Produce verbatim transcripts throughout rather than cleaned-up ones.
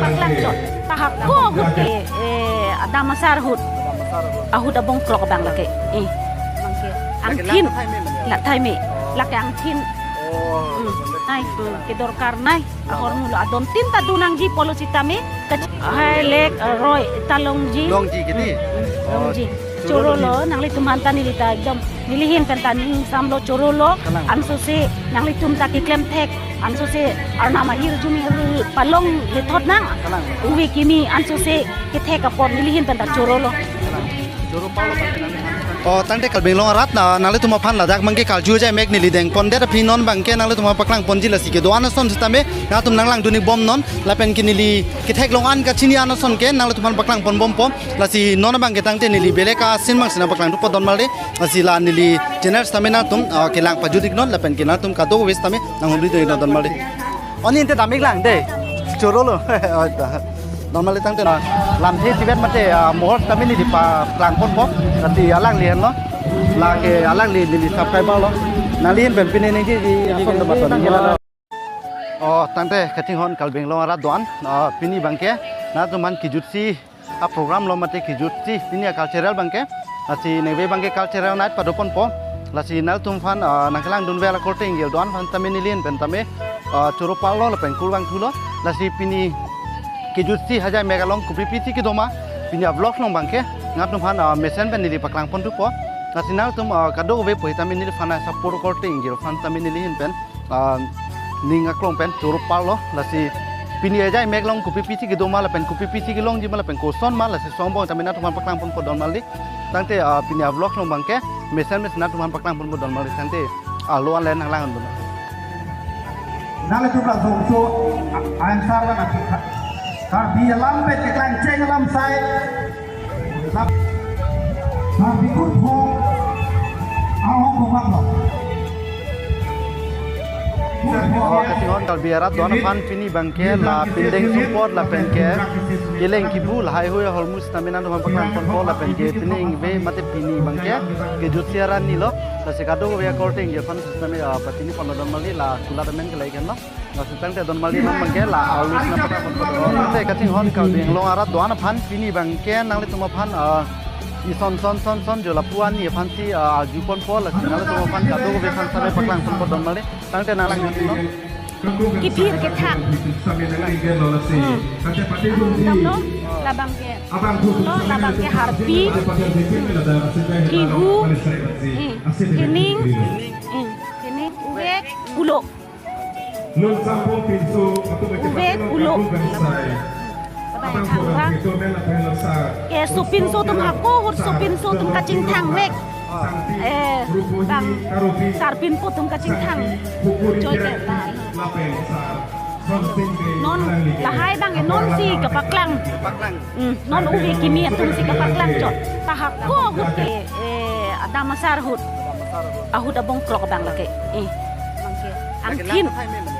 Paklangchot. Tahako ahut ke, eh, Adam Asar ahut. Ahut abong klok abang lake. Eh. Abang ke. Lake angthin. Lathai me. Lathai me. Lake angthin. Oh. Hmm. Nai, hmm, kedorkar nai. Ahormu lo adon tin ta dunangji pulo sitame. Kach-, hai lek, eh, roi ta longji. Longji kiti? Hmm, hmm. Oh, longji. Choro lo. Choro lo, nanglitum aphan ta neli ta ekdom neli ahin pen ta ning samlo choro lo. Kalang. Ansose nanglitum ta keklem thek. Ansose arnam ahirjume palong lethot nang. Kalang. Uve kimi ansose kethek apot neli ahin pen ta choro lo. Kalang. Choro palo. Oh, tangte Karbi Anglong arat na, nanglitum aphan ladak abang ke karju ajai mek neli deng pondet aphi non abang ke nanglitum aphan paklang ponji lasi kedo-an ason sitame nangtum nanglang dun-ik bom non lapen ke neli kethek long an kachini an ason ke nanglitum aphan paklang pon bompo. Lasi non abang ke tangte neli belek asin abang si nangpaklang thupo donmali. Lasi la neli channel sitame nangtum, ah, kelang pajut-ik non lapen ke nangtum kadokave sitame nanghumri dun-ik non donmali. Oni inte dam-ik lang de. Choro lo. Oh, da. Donmali tangte na. Lamthe chivet mate, ah, mohor sitame neli paklang ponpo. Lasi alangli henlo. Lake alangli neli subscriber lo. Nangli ahin pen pine ningje di ason do baton. Oh, tangte kachinghon Karbi Anglong arat do-an, ah, pini abang ke nangtum aphan kejutsi aprogram lo mate kejutsi pini acultural abang ke. Lasi ningve abang ke cultural night pado ponpo. Lasi nangtum aphan, ah, nangkelang dunvel akorte ingjir do-an aphan tame neli ahin pen tame, ah, choro palo lapen kurvangthu lo. Lasi pini kejutsi ajai mek along kopi pisi kedo ma pini avlog along abang ke nangtum aphan, ah, mesen pen neli paklang pon thupo. Lasi nangtum, ah, kadokave pu tame neli aphan support akorte ingjir aphan tame neli ahin pen ah, ning aklong pen choro palo, lasi pini ajai mek along kopi pisi kedo ma lapen kopi pisi kelongji ma lapen koson ma lasi song abang tame nangtum aphan paklang ponpo donmali. Tangte, ah, pini avlog along abang ke mesen mesen nangtum aphan paklang ponpo donmali. Tangte, ah, lo-an le nanglang dun. Nanglitum la songso, a-, ansar la nangkikha. Karbi alam pen keklang cheng alam sai. Sar, sar bikut ho. Ahok ho bang ho. Oh, kachinghon Karbi arat do-an aphan pini abang ke la pindeng sumpot lapen ke keleng kibu lahai hui ahormu sitame nangtum aphan paklang ponpo lapen ke pini ingve mate pini abang ke kejutsi arni lo. Lasi kadokave akorte ingjir aphan sitame, ah, patini ponlo donmali la kulat amen kelai kenlo. Lasi tangte donmali non abang ke la arlo sina pata pon pon. Tangte kachinghon Karbi Anglong arat do-an aphan pini abang ke nanglitum aphan, ah, ison son son son jo lapu ani aphan si, ah, arju ponpo lasi nanglitum aphan kadokave aphan sare paklang ponpo donmali. Tangte nanglang dun non. Kiphir kethak. Hmm. Dam non, labang ke. Lo, labang ke harpi. Kihu. Hmm. Kining. Hmm. Kining. Uvek. Ulo. Uvek ulo. Abang thang abang. Ke sopinso atum hako ahut sopinso atum kachingthang vek. Eh, bang sarpinpo atum kachingthang. Choi ke la. Non lahai abang ke non si kapaklang. Paklang. Hmm, non uve kimi atum si kapaklang chot. Tahako ahut ke, eh, Adam Asar ahut. Ahut abong klok abang lake. Eh, abang ke. Angthin.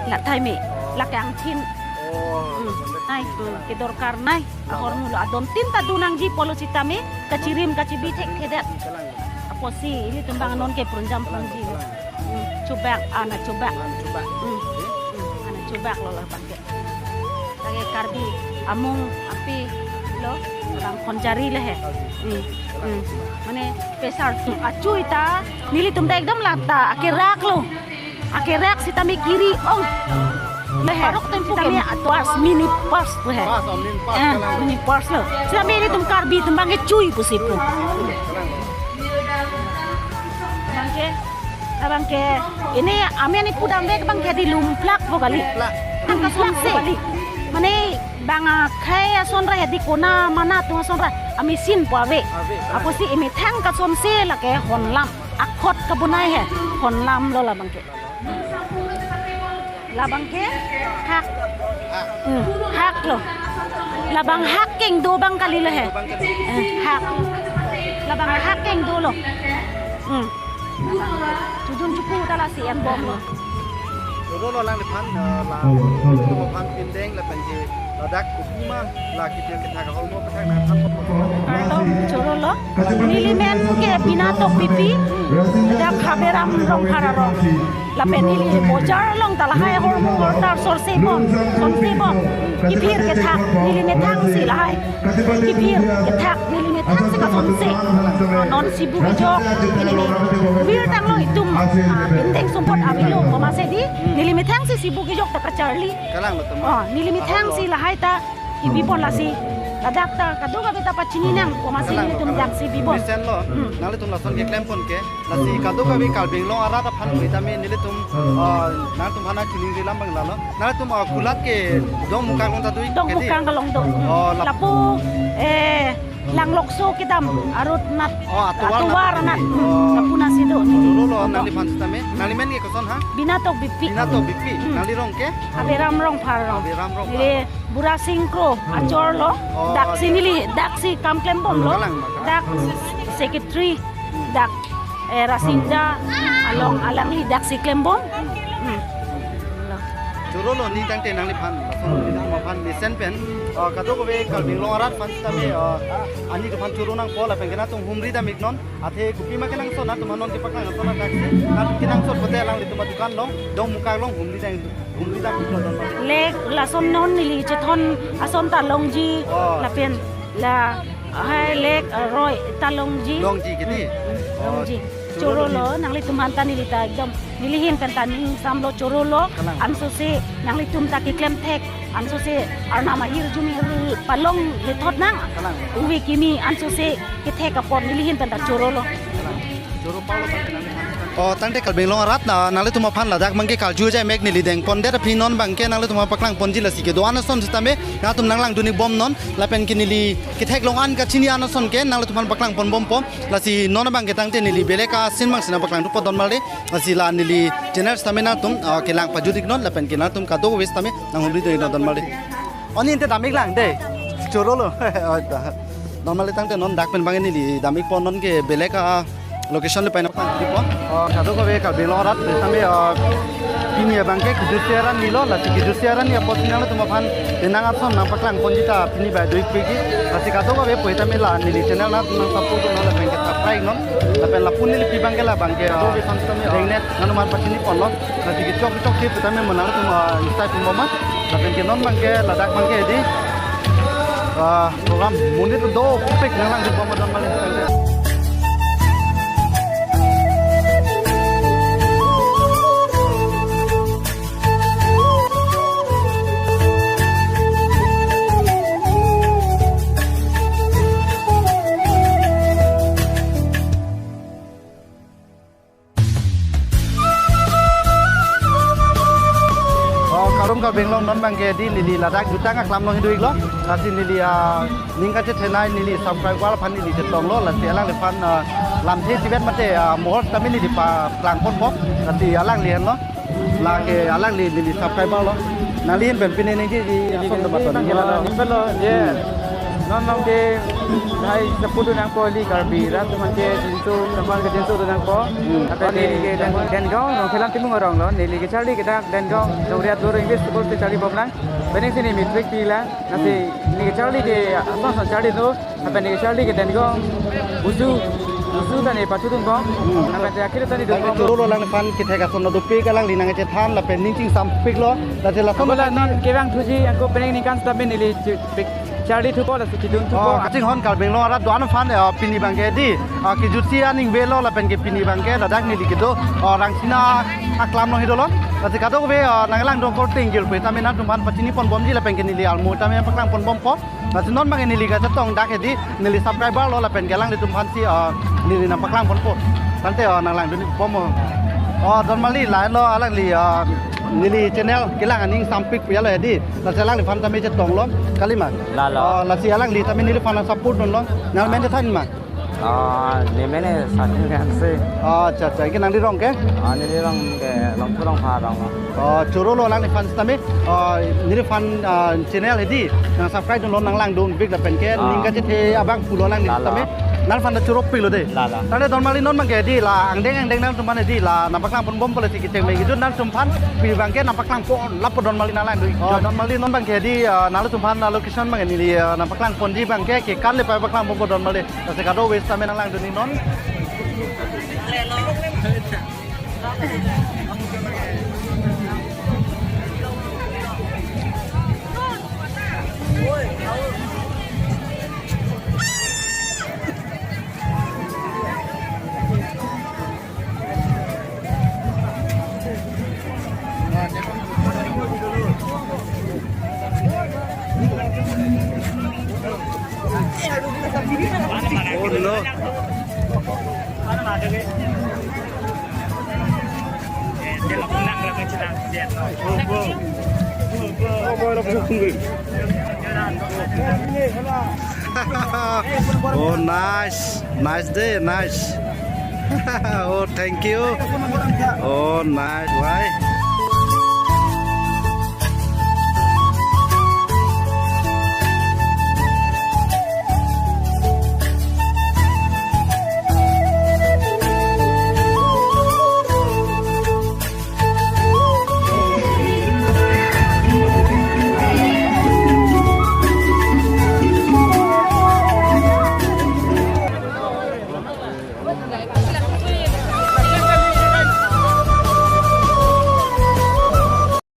Lathai me. Lake angthin. Oh. Hmm. Nai, hmm, kedorkar nai. Ahormu lo adon tin ta dunangji pulo sitame. Kachirim kachibi thekthedet. Apotsi ilitum abang non ke prunjam prunji. Hmm, chubak, ana chubak. Ana chubak. Hmm. Hmm, ana chubak lo la abang ke. Lake Karbi amung api lo, bang khonjari le he. Hmm, hmm. Mane pesar tu achui ta, nelitum ta ekdom la ta akerak lo. Akerak sitame kiri ong. Le he. Parok tempo ke sitame atwas mini pas tu he. Pas, oh, mini pas. Eh, kalang. Mini pas lo. Sitame nelitum Karbi atum abang ke chui pusi pu. Abang ke, abang ke, ini amen ipu damvek abang ke di lumplak po kali. Lumplak. Thang kasonse. Mane bang akhei asonra hedi kona mana atum asonra amethang po ave. Ave, ave. Apotsi imethang kasonse lake honlam. Akhot kabonai he. Honlam lo labang ke. Labang ke hak. Hmm, hak lo. Labang hak keng do abang kali lo he. Eh, hak. Labang hak keng do lo. Hmm. Chudun chuku ta lasi en bom lo. Choro lo alangliphan, eh, la, halo, halo. Choro aphan pindeng lapen ke ladak kopi ma la kiphir kethak ahormu aphan nangthan ponpo. Kardom choro lo. Neli men ke Bina Tokbipi. Dak Haberam Rongphar arong. Lapen neli bojar along ta lahai ahormu hortar sorse bom, sorse bom. Kiphir kethak neli methang si lahai. Kiphir kethak neli methang si kasonse. Ah, non sibu kejok neli ne. Vir tanglo itum, ah, dingding sumpot avelo. Komatsi di neli methang si sibu kejok ta kacharli. Kalang lo teman. Oh, neli methang si lahai ta ibi pon lasi. Ladak ta kadokave ta pachini nang. Komatsi nelitum dak si bibon. Mesen lo. Hmm. Nanglitum lason keklem pon ke. Lasi kadokave Karbi Anglong arat aphan pu tame nelitum, ah, nangtum aphan chiningri alam abang lalo. Nangtum, ah, kulat kedong Mukang along ta do ik ke di? Dongmukang along do. Oh, lap- Lapu, eh, Langlokso kedam, arut nat, oh, atovar nat. Atovar nat. Oh. Lapu nasi do. Choro lo nangliphan sitame. Nangli men ke koson ha? Binatok Bikpi. Binatok Bikpi. Hmm. Nangli rong ke? Abiram Rongphar rong. Abiram Rongphar. Neli Bura Singkro, hmm, achor lo. Oh, dak si achor. Neli, dak si kam klembom lo. Kalang, kalang. Dak secretary. Dak, eh, Rasinja along alangli dak si klembom. Hmm. Lo. Choro lo ne tangte nangliphan, lason nangtum aphan mesen pen, ah, kadokave Karbi Anglong arat aphan sitame, ah, ani aphan choro nangpo lapen ke nangtum humri dam ik non, athe kopima kenangsot nangtum aphan non kepaklang ason dak si, nangtum kenangsot pote alanglitum adukan along, Dongmukang along humri dam, humri dam ik non. Lek lason non neli chethon ason ta longji, oh, lapen la Hai lek, eh, roi ta longji. Longji ke di? Hmm, hmm, oh, longji. Choro lo. Choro lo, nanglitum aphan ta neli ta ekdom neli ahin pen ta ning samlo choro lo. Kalang. Ansose nanglitum ta keklem thek. Ansose arnam ahirjume palong lethot nang. Kalang. Uve kimi ansose kethek apot neli ahin pen ta choro lo. Kalang. Oh, tangte Karbi Anglong arat na, nanglitum aphan ladak abang ke karju jai mek neli deng pondet aphi non abang ke nanglitum aphan paklang ponji lasi kedo-an ason sitame nangtum nanglang dun ik bom non lapen ke neli kethek long an kachini an ason ke nanglitum aphan paklang pon bompo lasi non abang ke tangte neli belek asin abang si nangpaklang thupo donmali lasi la neli channel sitame nangtum, ah, kelang pajut ik non lapen ke nangtum kadokave sitame nanghumri dun ik non donmali. Oni ante dam ik lang de. Choro lo. Oh, da. Donmali tangte non dak pen abang neli dam ik pon non ke belek a location le pai nangpaklang thupo. Oh, kadokave Karbi Anglong arat sitame, oh, pini abang ke kejutsi arni lo, lasi kejutsi arni apot si nanglitum aphan penang ason nangpaklang ponji ta pini bai do ik pik ke. Lasi kadokave pu tame la neli channel nangtum nang support non lapen ke subscribe non. Lapen lapu neli pi abang ke la abang ke, oh, kadokave aphan sitame, oh, dengnet nangtum aphan pachini ponlo. Lasi kechok kechok si pu tame mo nangtum, ah, stay pon bom ma. Lapen ke non abang ke ladak abang ke di, ah, program monit dopik nanglang dun bom donmali. Oh, Karong Karbi Anglong non abang ke di neli ladak jutang aklam along do ik lo. Lasi neli, ah, ning kachethenei neli subscriber aphan neli chetong lo. Lasi alangliphan, ah, lamthe chivet mate, ah, mohor sitame neli paklang ponpo. Lasi alangli henlo. Lake alangli neli subscriber lo. Nangli ahin pen pine ningje di ason temat lo. Ningje lo. Ningje lo, ye. Hmm. Non along ke hai support nangpo ili Karbi rat atum ke jinso, teman ke jinso nangpo. Hmm. Ape neli ke Den, Dengaon, Rongkhelam Timung arong lo. Neli kecharli ke dak Dengaon, Dongriat Boro English School si charli bomlang. Penang si neli matric pilang. Lasi, hmm, neli kecharli ke ason ason charli do. Ape neli kecharli ke Dengaon, Busu, Busu ta neli pachudun bom. Hmm. Ape te akhir ta neli dun bom. Choro lo alangliphan kethek ason dopik alangli nangchethan lapen ning chingsam pik lo. Lasi lason ako la non kevang thuji ako penang ningkan sitame neli chi-, pik charli thupo lasi chidun thupo. Oh, kachinghon Karbi Anglong arat do-an aphan, eh, pini abang ke di, ah, kejutsi aning avelo lapen ke pini abang ke ladak neli kedo, ah, Rangsina aklam along do lo. Lasi kadokave, ah, nanglang dun korte ingjir pu tame nangtum aphan pachini pon bomji lapen ke neli almo tame paklang pon bompo. Lasi non abang neli kachetong dak ke di neli subscriber lo lapen ke alanglitum aphan si, ah, neli nangpaklang ponpo. Tangte, ah, nanglang dun ik bom mo. Oh, donmali la lo alangli, ah, neli channel kelang aning sampik pu ya lo di. Lasi alangliphan tame chetong lo. Kali ma? La lo. Oh, lasi alangli tame neliphan support dun lo. Nang men chethan ma? Ah, ne men Satin Rengsi. Ah, acha, acha. Ke nangli rong ke? Ah, neli rong ke Longthu Rongphar arong lo. Oh, choro lo alangliphan sitame. Ah, neliphan, ah, channel di nang subscribe dun lo nanglang dun ik lapen ke, ah, ning kachethe abang pulo alangli, la, la, sitame. Nangphan ta choro pik lo de. La, la. Tangte donmali non abang ke di la angdeng angdeng nangtum aphan di la nangpaklang pon bompo lasi kecheng me kejut nangtum aphan pi abang ke nangpaklang pon lapu donmali nanglang dun ik. Oh, donmali non abang ke di, ah, nangtum aphan la location abang neli, ah, nangpaklang ponji abang ke ke kan le pai paklang bompo donmali. Lasi kadokave sitame nanglang dun ik non. Oh no. Oh, nice. Nice day, nice. Oh, thank you. Oh, nice. Why?